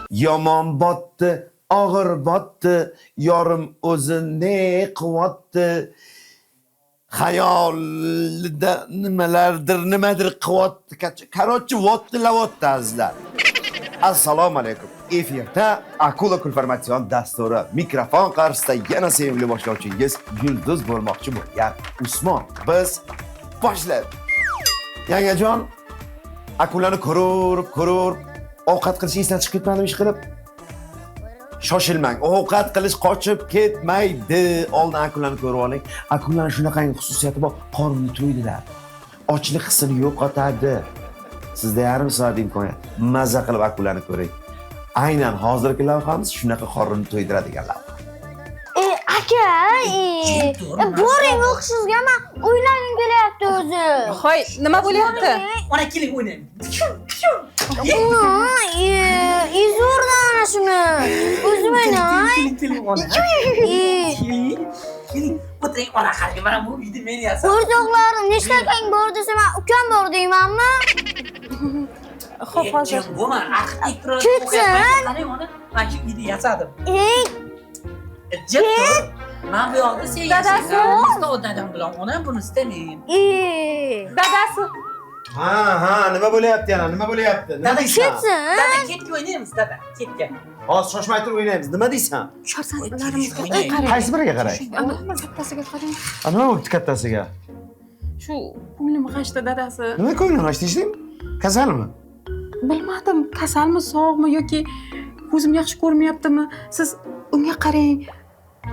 Yomon botdi, og'ir botdi, yorim o'zi ne qilyapti? Xayolida nimalardir, nimadir qilyapti. Короче, votdi lavotdi azizlar. Assalomu alaykum. Efirda Akula Kulformatsion dasturi. Mikrofon qarshisida yana sevimli boshlovchingiz Yulduz bo'lmoqchi bo'lgan Usmon. Biz boshlab. Yangajon, akulani ko'rib, ko'rib ovqat qilish esdan chiqib ketmadimi ish qilib? Shoshilmang, ovqat qilish qochib ketmaydi. Oldin akulani ko'rib oling. Akulani shunaqangi xususiyati bor, qorni to'ydiradi. Ochlik hissini yo'qotadi. Sizda yarim soat imkoniyat. Maza qilib akulani ko'ring. Aynan hozirgi lavhamiz shunaqa qornni to'ydiradigan lavha. Aka, boring o'qishingizga, man o'ynagim kelyapti o'zi. Hoy, nima bo'lyapti? Ona keling o'ynaymiz. Zo'rda ana shuni. O'zim o'ynay. Keling, keling ona. Keling. Keling. O'tiring ona qarang, mana bu uyda meni yasab. O'rtoqlarim nechta akang bor desa, man ukam bor deymanmi? Xo'p, hozir. Bo'lma, arxitektura. Ketsin. Qarang ona, mana shu uyda yasadim. Ey, Jim tur. Men bu yoqda sen Dadasi. yashaysan. Dadam bilan onam bunisida men. Dadasi. Ha, ha, nima bo'lyapti yana? Nima bo'lyapti? Nima Dada, deysan? Ketsin. Dada ketga o'ynaymiz, dada, ketga. Hozir shoshmay turib o'ynaymiz. Nima deysan? Farzandlarimizga O'ynaymiz. qarang. Qaysi biriga qaray? Ana, kattasiga qarang. A, nima bo'pti kattasiga? Shu ko'nglim g'ashdi dadasi. Nima ko'ngling g'ashdi ishlaymi? Kasalmi? Bilmadim, kasalmi, sog'mi yoki ko'zim yaxshi ko'rmayaptimi? Siz unga qarang,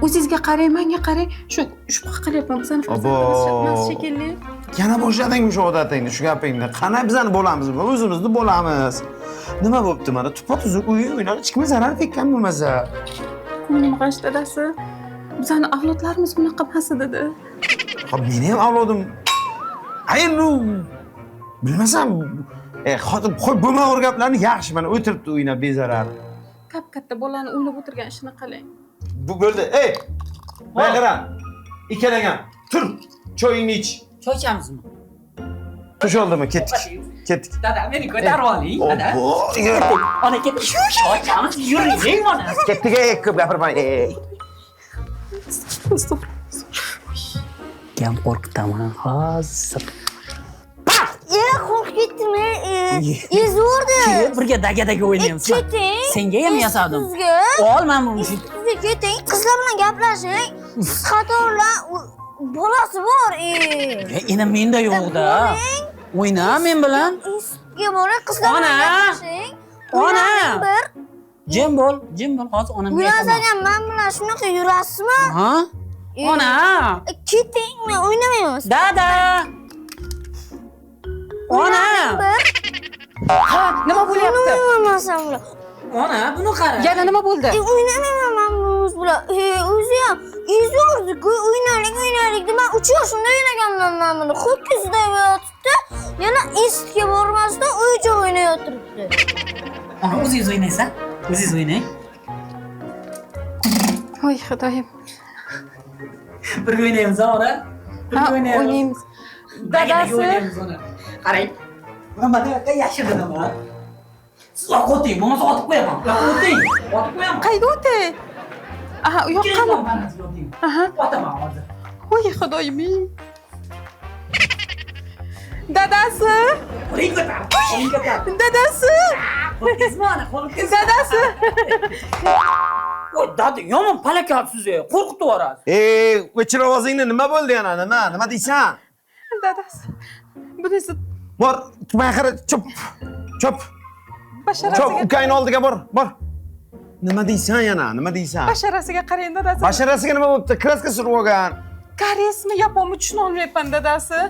o'zingizga qarang, menga qarang. Shu shubha qilyapman. Bizani farzandimiz emas shekilli. Yana boshladingmi shu odatingni, shu gapingni? Qani bizani bolamiz, o'zimizni bolamiz. Nima bo'pti mana? Tupa-tuzuk o'yin o'ynab, hech kimga zarar tekkan bo'lmasa. Ko'nglim g'ash dadasi. Bizani avlodlarimiz bunaqa emas dedi. Hop, meni ham avlodim. Ay, nu bilmasam, xotin qo'y bo'lmag'ur gaplarni yaxshi mana o'tiribdi o'ynab bezarar. Kap-katta bolani o'ylab o'tirgan ishini qiling. Bu bo'ldi. Ey! Mana qara. Ikkalang ham. Tur, choyingni ich. Choy ichamizmi? Tush oldimi? Ketdik. Ketdik. Dada, meni ko'tarib oling, dada. Obbo. Ona ketdik. Choy ichamiz, yuring ona. Ketdik, ey, ko'p gapirmang. Ey. Gam qo'rqitaman hozir. Qo'rqib ketdim. Zo'rda. Kelib birga daga-daga o'ynaymiz. Keting. Senga ham yasadim. Sizga. Ol mana bu mushuk. Sizga keting, qizlar bilan gaplashing. Siz qatorlar bolasi bor. Endi menda yo'q-da. O'yna men bilan. Institutga boring, qizlar bilan Ona! gaplashing. Ona! Bir Jim bo'l, jim bo'l. Hozir onamga yurasan aytaman. ham men bilan shunaqa yurasizmi? Ha? Ona! Keting, men o'ynamayman. Dada! Ona! Bir Ha, nima bo'lyapti? o'ynamayman men sen bilan. Ona, buni qara. Yana nima bo'ldi? O'ynamayman men bu bilan. O'zi ham zo'rdi-ku, o'ynaylik, o'ynaylik deb men 3 yoshimda o'ynaganman men buni. Ho'kizda yotibdi. Yana institutga bormasdan o'yinchoq o'ynayotibdi. Ona, o'zingiz o'ynaysan? O'zingiz o'ynang. Voy xudoyim. Birga o'ynaymiz, ona. Ha, Birga o'ynaymiz. o'ynaymiz. Dadasi. Dadasi. O'ynaymiz ona. Qarang. Mana bu yoqqa yashirdim ona. Siz oq o'ting, bo'lmasa otib qo'yaman. Yo'q, o'ting. Otib qo'yaman. Qayerga o'tay? Aha, u yoqqami? Aha. Otaman hozir. Voy xudoyim. Dadasi, Qo'ling ko'tar, qo'ling ko'tar. dadasi, Qo'rdingizmi ona? Qo'rdingizmi? dadasi. Voy, dada, yomon palakat siz, qo'rqitib yuborasiz. Ey, o'chir ovozingni, nima bo'ldi yana? Nima? Nima deysan? Dadasi. Bunisi Bor, mana qara, chop. Chop. Chop, basharasiga ukangni oldiga bor, bor. Nima deysan yana? Nima deysan? Basharasiga qarang dadasi. Basharasiga nima bo'pti? Kraska surib olgan. Koreysmi, yaponmi tushuna olmayapman dadasi.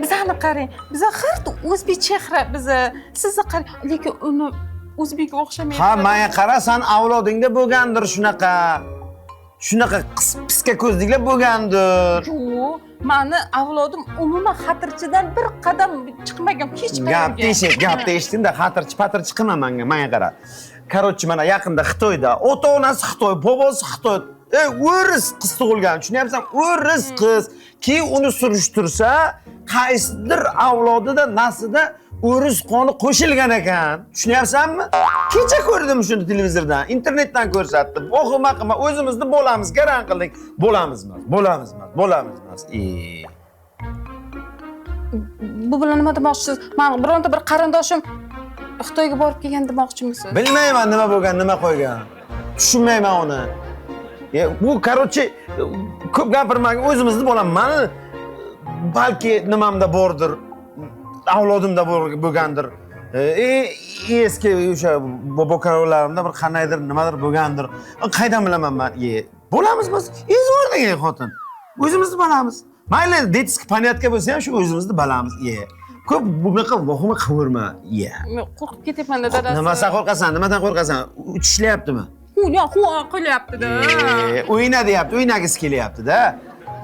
Bizani qarang, biza xir o'zbek chehra biza. Sizni qarang, lekin uni o'zbekka o'xshamaydi. Ha, menga qara, san avlodingda bo'lgandir shunaqa. Shunaqa piska ko'zliklar bo'lgandir. Yo'q, mani avlodim umuman xatirchidan bir qadam chiqmagan hech qayerga. Gapni eshit, gapni eshitding-da, xatirchi patirchi qilma menga, menga qara. Короче, mana yaqinda Xitoyda ota-onasi Xitoy, bobosi Xitoy, o'ris qiz tug'ilgan, tushunyapsan? O'ris qiz. Keyin uni surishtirsa, qaysidir avlodida, naslida o'ris qoni qo'shilgan ekan. Tushunyapsanmi? Kecha ko'rdim shuni televizordan, internetdan ko'rsatdi. Vahima qilma, o'zimizni bolamiz, garan qildik. Bolamiz emas, bolamiz emas, bolamiz emas. Bu bilan nima demoqchisiz? Men bironta bir qarindoshim Xitoyga borib kelgan demoqchimisiz? Bilmayman nima bo'lgan, nima qo'ygan. Tushunmayman uni. Bu короче, ko'p gapirmagan, o'zimizni bolam. Mani balki nimamda bordir, avlodimda bo'lgandir. Eski o'sha bobo-karolarimda bir qandaydir nimadir bo'lgandir. Qaydan bilaman men? Bolamiz biz, ezvordik xotin. O'zimizni bolamiz. Mayli, detski ponyatka bo'lsa ham shu o'zimizni bolamiz. Ko'p bunaqa vahima qilaverma. Men qo'rqib ketyapman dadasi. Nimadan qo'rqasan? Nimadan qo'rqasan? Tishlayaptimi? Hu qilyapti-da. O'yna deyapti, o'ynagisi kelyapti-da.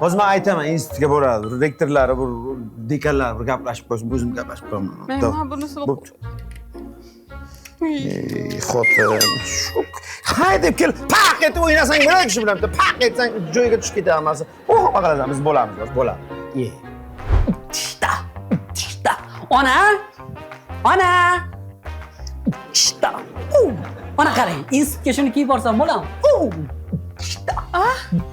Hozir men aytaman, institutga boradi, rektorlari, bir dekanlar bir gaplashib qo'ysin, o'zim gaplashib qo'yaman. Men bunisi Xotin, shu hay deb kel, paq etib o'ynasang bo'ladi shu bilan, paq etsang joyiga tushib ketadi hammasi. Vahima qilasan, biz bo'lamiz, biz bo'lamiz. Tishta, tishta. Ona! Ona! Tishta. Ona qarang, institutga shuni kiyib borsam bo'ladimi? Tishta.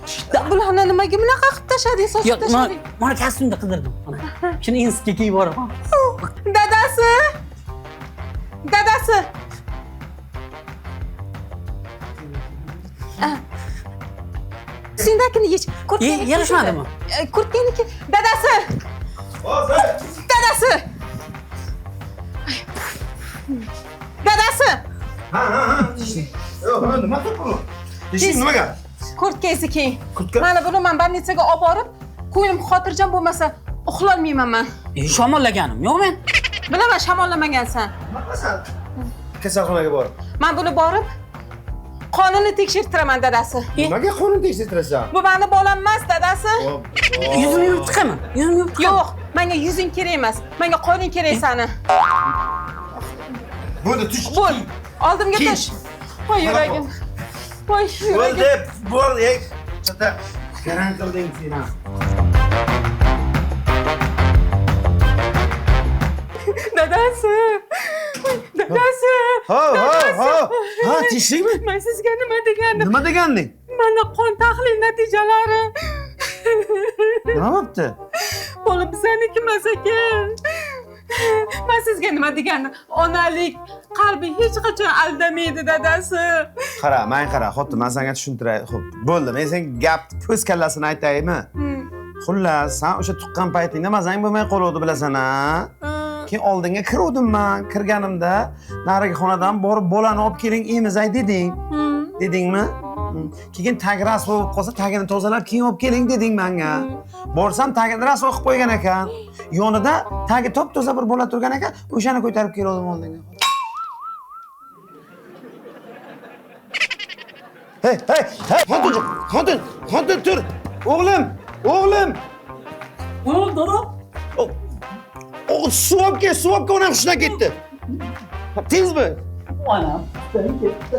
Tishta. Bularni nimaga bunaqa qilib tashlading, sochib tashlading? Mana kostyumda qidirdim. Ona. Shuni institutga kiyib boraman. Dadasi! Dadasi! Sendakini yech. Kurtkani Yarashmadimi? Kurtkaniki. Dadasi! Dadasi! Dadasi! Ha. Yo'q, nima qilib bu? Tishing nimaga? Kurtkangizni kiying. Kurtka? Mana buni men больницаga olib borib, ko'nglim xotirjam bo'lmasa uxlolmayman men. Shamollaganim yo'q men. Bilaman, shamollamagansan. Nima qilasan? Kasalxonaga borib. Men buni borib qonini tekshirtiraman dadasi. Nimaga qonini tekshirtirasan? Bu meni bolam emas dadasi. Yuzimni yuvib chiqaman. Yuzimni yuvib chiqaman. Yo'q, menga yuzing kerak emas. Menga qoning kerak sani. Bo'ldi, tush. Bo'l. Oldimga tush. Voy yuragim. Voy yuragim. Bo'ldi, bo'l, ey. Chata, garan qilding sen ham. Dadasi. Dadasi. Ha, ha, ha. Ha, tishlikmi? Men sizga nima degandim? Nima deganding? Mana qon tahlil natijalari. Nima bo'pti? Bola bizaniki emas ekan. Men sizga nima degandim? Onalik qalbi hech qachon aldamaydi dadasi. Qara, men qara, xotin, men senga tushuntiray. Xo'p, bo'ldi. Men senga gap po'st kallasini aytaymi? Xullas, sen o'sha tuqqan paytingda mazang bo'lmay qoluvdi, bilasan-a? Keyin oldinga kiruvdim men. Kirganimda narigi xonadan borib bolani olib keling, emizay deding. Dedingmi? Keyin tagi rasvo bo'lib qolsa, tagini tozalab keyin olib keling deding menga. Borsam tagini rasvo qilib qo'ygan ekan. Yonida tagi top-toza bir bola turgan ekan, o'shani ko'tarib keldim oldinga. Hey, hey, hey, xotin, xotin, xotin tur. O'g'lim, o'g'lim. O'g'lim, dodo. Suv olib kel, suv olib kel, onam hushidan ketdi. Tezmi? Onam hushidan ketdi,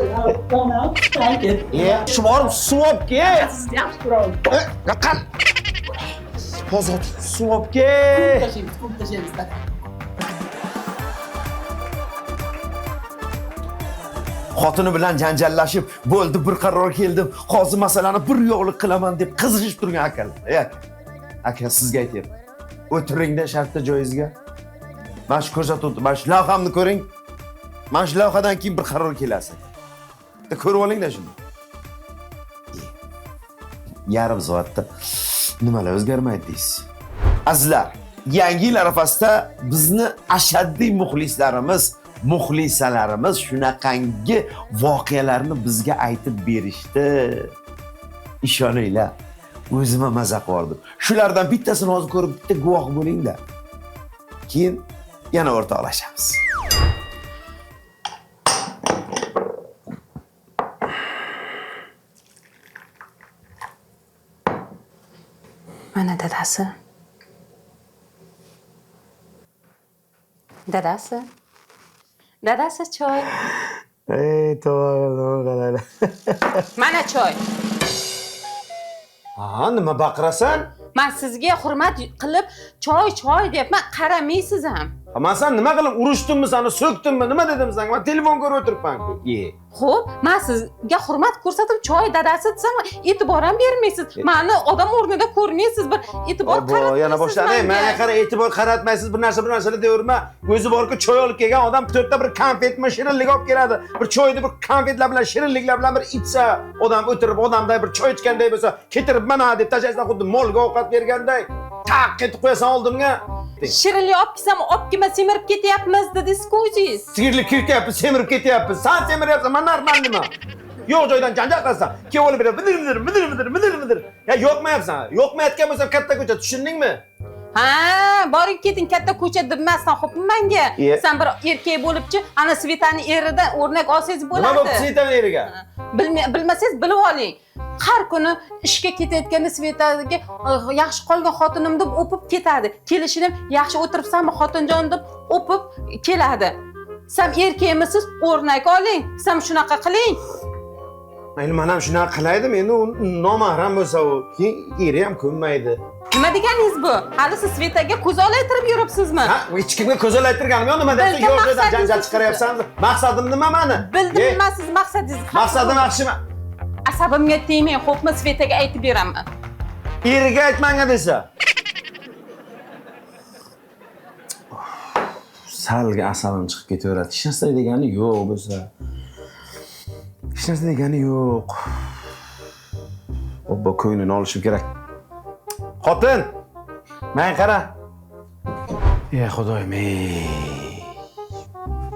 onam hushidan ketdi. Shu borib suv olib kel. Sizni yaxshi ko'raman. Qal. Hozir suv olib kel. Tashlaymiz, ko'p tashlaymiz. Xotini bilan janjallashib, bo'ldi, bir qaror keldim. Hozir masalani bir yo'qlik qilaman deb qizishib turgan akalar. Aka, aka sizga aytyapman. O'tiringda shartta joyingizga. Mana shu ko'rsatuvni, mana shu lavhamni ko'ring. Mana shu lavhadan keyin bir qaror kelasiz. Bitta ko'rib olinglar shuni. Yarim soatda nimalar o'zgarmaydi deysiz. Azizlar, yangi yil arafasida bizni ashaddiy muxlislarimiz, muxlisalarimiz shunaqangi voqealarni bizga aytib berishdi. Ishoninglar, O'zimga maza qilib. Shulardan bittasini hozir ko'rib bitta guvoh bo'ling-da. Keyin yana o'rtoqlashamiz. Mana dadasi. Dadasi. Dadasi choy. Ey, tavba. Mana choy. Ha, nima baqirasan? Men sizga hurmat qilib choy choy deyapman, qaramaysiz ham. Man san nima qilib urushdimmi seni, so'kdimmi, nima dedim senga? Men telefon ko'rib o'tiribman-ku. Xo'p, men sizga hurmat ko'rsatib choy dadasi desam, e'tibor ham bermaysiz. Meni odam o'rnida ko'rmaysiz, bir e'tibor qaratmaysiz. Yana boshladi. Menga qara, e'tibor qaratmaysiz, bir narsa deyaverma. O'zi borku choy olib kelgan odam to'rtta bir konfetmi, shirinlik olib keladi. Bir choyni bir konfetlar bilan, shirinliklar bilan bir ichsa, odam o'tirib, odamday bir choy ichganday bo'lsa, ketirib mana deb tashlaysan, xuddi molga ovqat berganday. Taq etib qo'yasan oldimga. Shirinlik olib kelsam, olib kelma, semirib ketyapmiz dedingiz-ku o'zingiz. Sigirlik ketyapmiz, semirib ketyapmiz. Sen semiryapsan, men normalman. Yo'q joydan janjal qilasan. Kelib olib berib, midir midir midir midir midir midir. Ya yo'qmayapsan. Yo'qmayotgan bo'lsam katta ko'cha, tushundingmi? Ha, boring keting katta ko'cha demasdan, xo'pmi menga? Sen bir erkak bo'libchi, ana Svetani eridan o'rnak olsangiz bo'ladi. Nima bo'pti Svetani eriga? Bilmasangiz bilib oling. Har kuni ishga ketayotganda Svetaga yaxshi qolgan xotinim deb o'pib ketadi. Kelishini yaxshi o'tiribsanmi xotinjon deb o'pib keladi. Sen erkakmisiz, o'rnak oling. Sen shunaqa qiling. Endi men ham shunaqa qilaydim, endi u nomahram bo'lsa u, keyin eri ham ko'nmaydi. Nima deganingiz bu? Hali siz Svetaga ko'z olaytirib yuribsizmi? Ha, hech kimga ko'z olaytirganim yo'q, nima deyapsan? Yo'q joydan janjal chiqaryapsan. Maqsadim nima mani? Bildim nima siz maqsadingiz. Maqsadim yaxshimi? Asabimga tegmang, xo'pmi, Svetaga aytib beraman. Eriga aytmanga desa. Salga asabim chiqib ketaveradi. Hech narsa degani yo'q bo'lsa. Hech narsa degani yo'q. Obbo, ko'nglini olishim kerak. Xotin, men qara. Ey Xudoyim, ey.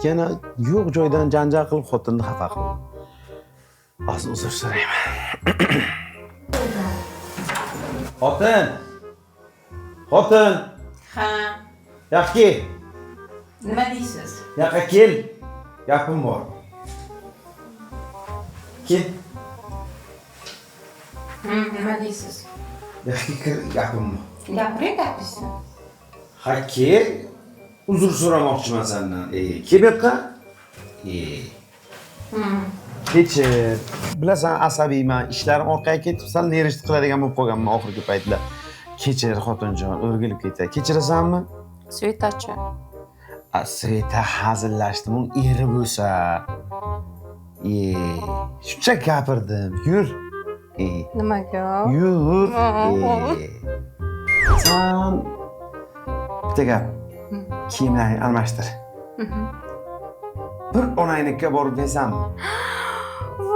Yana yo'q joydan janjal qilib xotinni xafa qildim. Hozir uzr so'rayman. Xotin. Xotin. Ha. Yoqqa. Nima deysiz? Yoqqa kel. Gapim bor. Kel. Nima deysiz? Yoqqa kir, gapim bor. Gapiring gapingizni. Ha, kel. Uzr so'ramoqchiman sendan. Kel bu yoqqa. Kechir. Bilasan, asabiyman, ishlarim orqaga ketib, sal nerishni qiladigan bo'lib qolganman oxirgi paytlar. Kechir, xotinjon, o'rgilib ketay. Kechirasanmi? Svetachi. Sveta hazillashdim, uni eri bo'lsa. Shuncha gapirdim. Yur. Nimaga? Yur. Sen bitta gap. Kiyimlaringni almashtir. Bir onangnikka borib bersanmi?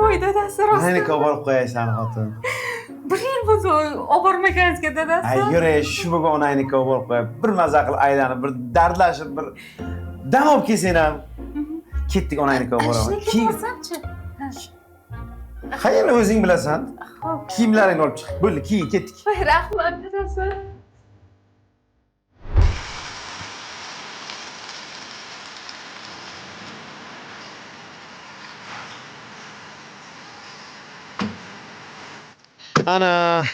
Voy dadasi, rost. Onangnikka borib qo'yaysan, xotin. Bir yil bo'ldi olib bormaganingizga dadasi. Ay, yur, shu bugun onangnikka borib qo'y. Bir maza qilib aylanib, bir dardlashib, bir dam olib kelsang ham. Ketdik onangnikka boraman. Keyin borsamchi? Xayr, o'zing bilasan. Kiyimlaringni olib chiq. Bo'ldi, keyin ketdik. Voy, rahmat dadasi. Ana,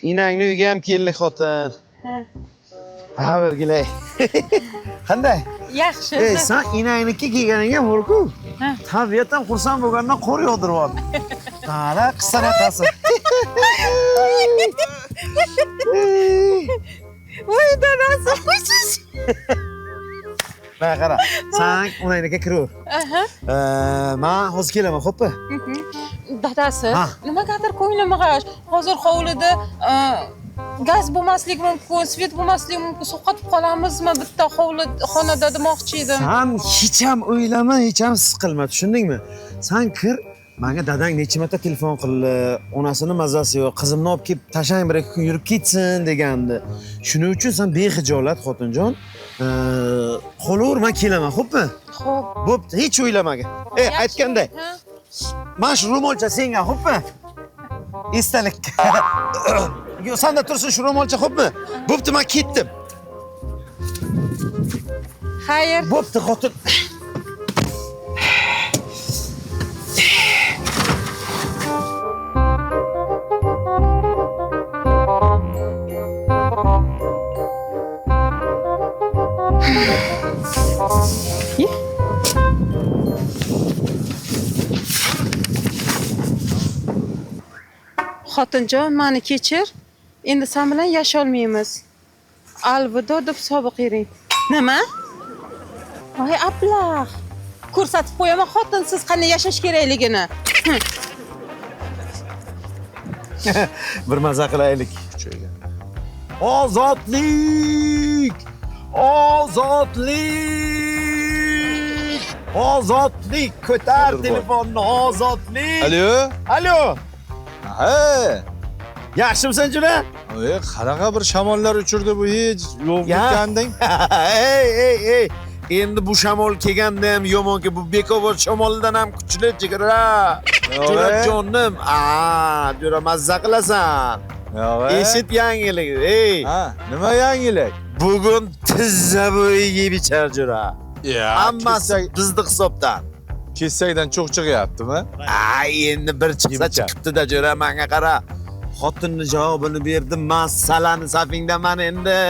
inangni uyga ham keldik, xotin. Ha, o'rgilay. Qanday? Yaxshi. Ey, sen inangniki kelganingga borku. Tabiatan xursand bo'lgandan qor yog'diryapti. Qara, qissanatasi. Voy dadasi, qo'ysiz. Mana qara, sen onangnikiga kiraver. Men hozir kelaman, xo'pmi? Dadasi, nimagadir ko'nglim g'ash. Hozir hovlida gaz bo'lmasligi mumkin, svet bo'lmasligi mumkin, sovqotib qolamizmi bitta hovli xonada demoqchi edim. Sen hech ham o'ylama, hech ham siqilma, tushundingmi? Sen kir, menga dadang necha marta telefon qildi, onasini mazasi yo'q, qizimni olib kelib tashlang bir ikki kun yurib ketsin degandi. Shuning uchun sen bexijolat xotinjon, qolaver, men kelaman, xo'pmi? Xo'p. Bo'pti, hech o'ylamagin. Aytganday. Mana shu ro'molcha senga, xo'pmi? Esdalikka. Yo, sanda tursin shu ro'molcha, xo'pmi? Bo'pti, men ketdim. Xayr. Bo'pti, xotin. Xotinjon, mani kechir. Endi sen bilan yasholmaymiz. Alvido deb sobiq ering. Nima? Voy ablah. Ko'rsatib qo'yaman xotinsiz qanday yashash kerakligini. Bir maza qilaylik. Ozodlik! Ozodlik! Ozodlik! Ko'tar telefonni, ozodlik! Alo. Alo! Ha. Yaxshimisan jura? Ey, qanaqa bir shamollar uchirdi bu hech yo'q ketganding. Ey, ey, ey. Endi bu shamol kelganda ham yomonki, bu Bekobod shamolidan ham kuchli jigarlar. Jo'rajonim, jo'ra mazza qilasan. Eshit yangilik, ey. Ha, nima yangilik? Bugun tizza bo'yi yeb ichar jo'ra. Hammasi bizni hisobdan. Kesakdan cho'q chiqyaptimi? Endi bir chiqsa chiqibdi-da jo'ra, menga qara. Xotinni javobini berdim, men salani safingdaman endi.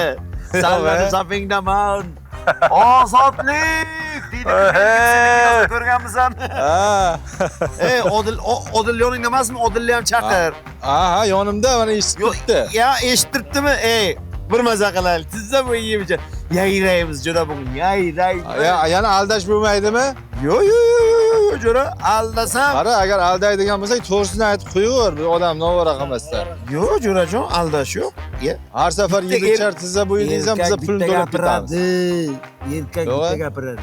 Salani safingdaman. Ozodlik deydi. Ko'rganmisan? Ha. Ey, Odil, Odil yoningda emasmi? Odilni ham chaqir. Ha, yonimda, mana eshitib turibdi. Ya, eshittiribdimi? Ey, bir maza qilaylik. Tizza bo'yi yeb ichar. Yayraymiz jo'ra bugun, yayraymiz. Ya, yana aldash bo'lmaydimi? Yo'q, yo'q, yo'q, yo'q, jo'ra, aldasam. Qara, agar aldaydigan bo'lsak, to'g'risini aytib qo'yaver, bu odam novora qilmasdan. Yo'q, jo'rajon, aldash yo'q. Har safar yeb ichar tizza bo'yi desam, biz pulni to'lab ketamiz. Erkak bitta gapiradi.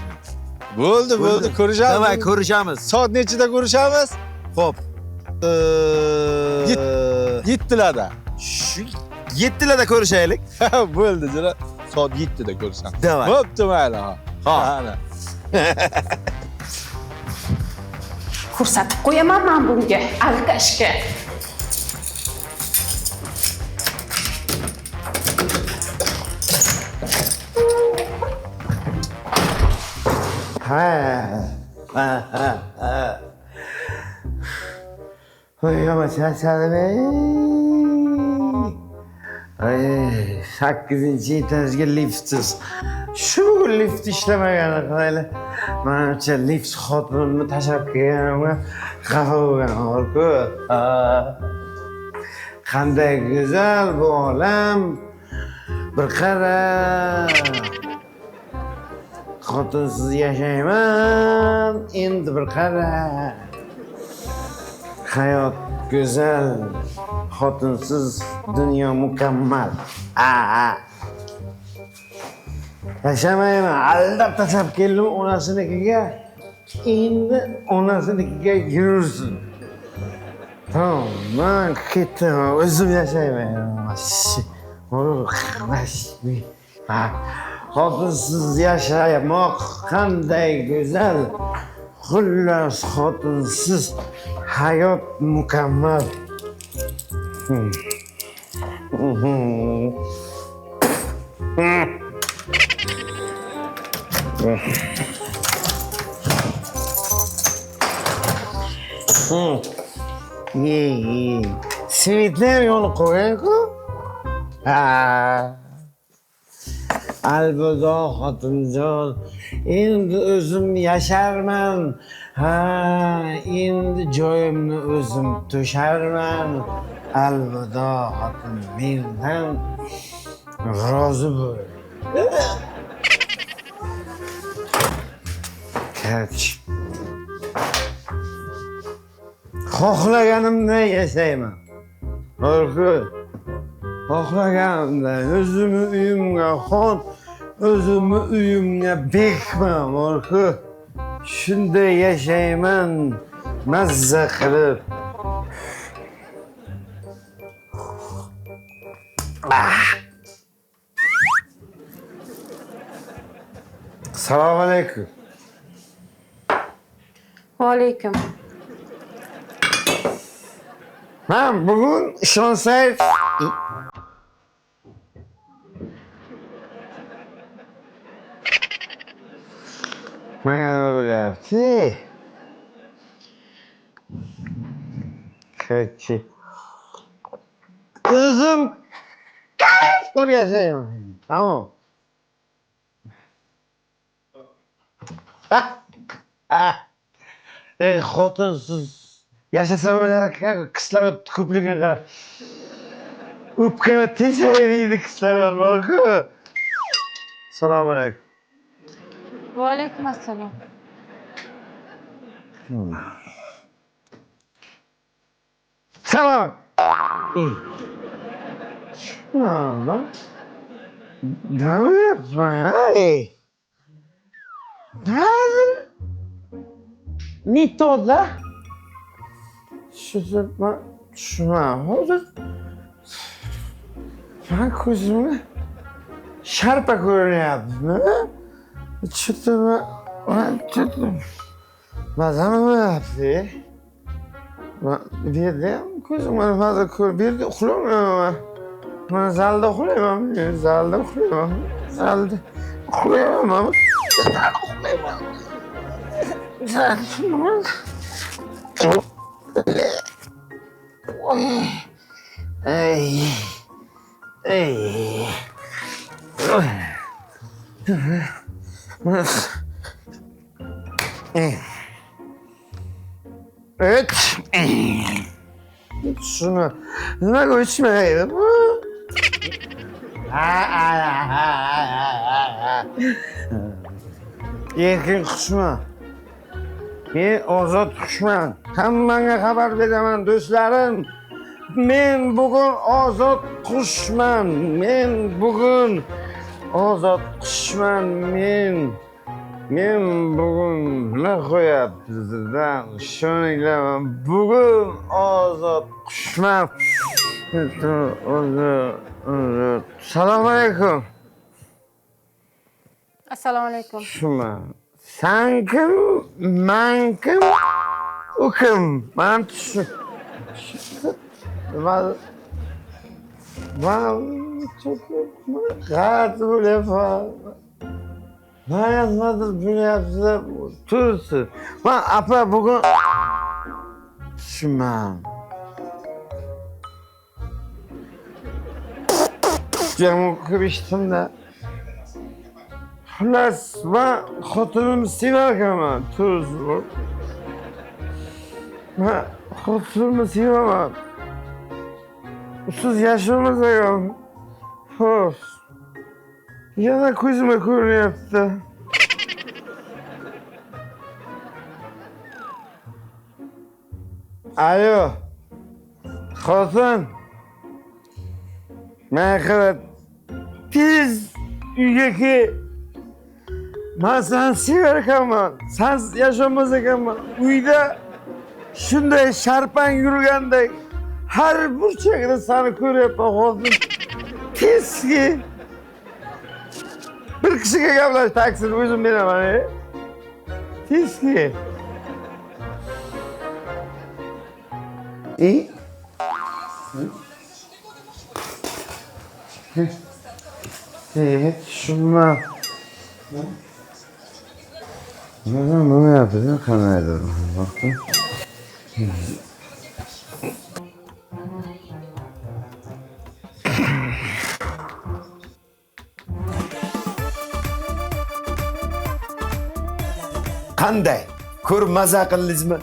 Bo'ldi, bo'ldi, ko'rishamiz. Davay, ko'rishamiz. Soat nechida ko'rishamiz? Xo'p. 7larda. Shu 7larda ko'rishaylik. Bo'ldi, jo'ra. Soat 7da ko'rishamiz. Davay. Bo'pti, mayli. Ha. Ko'rsatib qo'yaman men bunga, alkashga. Ha. Ha, ha, ha. Voy, yomon charchadim. Ay, 8-etajga liftsiz. Shu bugun lift ishlamagani qaranglar. Manimcha lift xotinimni tashlab kelganimga xafa bo'lgan hol-ku. Qanday go'zal bu olam. Bir qara. Xotinsiz yashayman, endi bir qara. Hayot go'zal, xotinsiz dunyo mukammal. Yashamayman, aldab tashlab keldim onasinikiga. Endi onasinikiga yursin. Tamam, men ketdim, o'zim yashayman. Xotinsiz yashamoq qanday go'zal. Xullas, xotinsiz hayot mukammal. Ye, ye. Simitlar yonib qo'ygan-ku. Ha. Alvido xotinjon, endi o'zim yasharman. Ha, endi joyimni o'zim to'sharman. Alvido xotin, mendan rozi bo'l. Kach. Xohlaganimda yashayman. To'g'ri. Xohlaganimda o'zimni uyimga xon, o'zimni uyimga bekman, to'g'ri. Shunday yashayman, mazza qilib. Assalomu alaykum. Va alaykum. Man bugun ishonsangiz Mana nima bo'lyapti? Короче, o'zim kayf qilib yashayman. Tamom. Ey xotinsiz yashasa bo'lar ekan, kislorod ko'pligini qara. O'pkani teshaydi kislorod bor-ku. Assalomu alaykum. Va alaykum assalom. Salom. Nima bo'lyapti? Ey. Ne to'da? Shu tushunmadim. Hozir man ko'zimga sharpa ko'rinyaptimi? Tushundim. Mazam bo'lyapti. Bu yerda ham ko'zimga nimadir ko'r, bu yerda uxlamayman. Man zalda uxlayman, zalda uxlayman, zalda uxlayman. Uxlayman. Ey. Ey. Evet. Shuni nimaga o'chmaydi bu? Erkin qushman. Men ozod qushman. Hammangga xabar beraman do'stlarim. Men bugun ozod qushman. Men bugun ozod qushman. Men bugun nima qo'yapsizdan? Ishoninglar, bugun ozod qushman. Assalomu alaykum. Assalomu alaykum. Shuma. San kim, man kim, u kim? Man man g'alati bo'lyapman. Man nimadir bo'lyapti, tursin. Man apa bugun tushunman. Yomon ko'p eshitdim-da. Xullas, man xotinimni sevar ekanman, to'g'risi. Man xotinimni sevaman. Usiz yashamas ekan. Xo'sh. Yana ko'zimga ko'rinyapti. Alo. Xotin. Men qara tez uyga kel. Man seni sevar ekanman. Sensiz yashamas ekanman. Uyda shunday sharpang yurgandek har burchagida seni ko'ryapman xotin. Tez kel. Bir kishiga gaplash, taksini o'zim beraman. Tez kel. Tushunma. Nima bo'lyapti? Qandaydir. Vaqtim. Qanday? Ko'rib maza qildingizmi?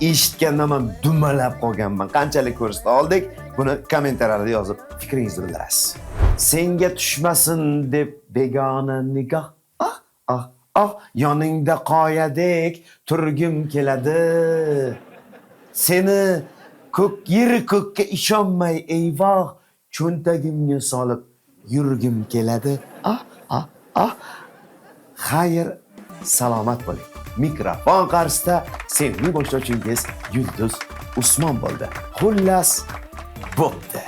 Eshitgandan man dumalab qolganman. Qanchalik ko'rsata oldik? Buni kommentariyalarda yozib fikringizni bildirasiz. Senga tushmasin deb begona nigoh, ah ah ah, yoningda qoyadek turgim keladi. Seni ko'k yer ko'kka ishonmay eyvoh, cho'ntagimga solib yurgim keladi. Ah ah ah. Xayr, salomat bo'ling. Mikrofon qarshisida sevimli boshlovchingiz Yulduz Usmon bo'ldi. Xullas, bo'pti.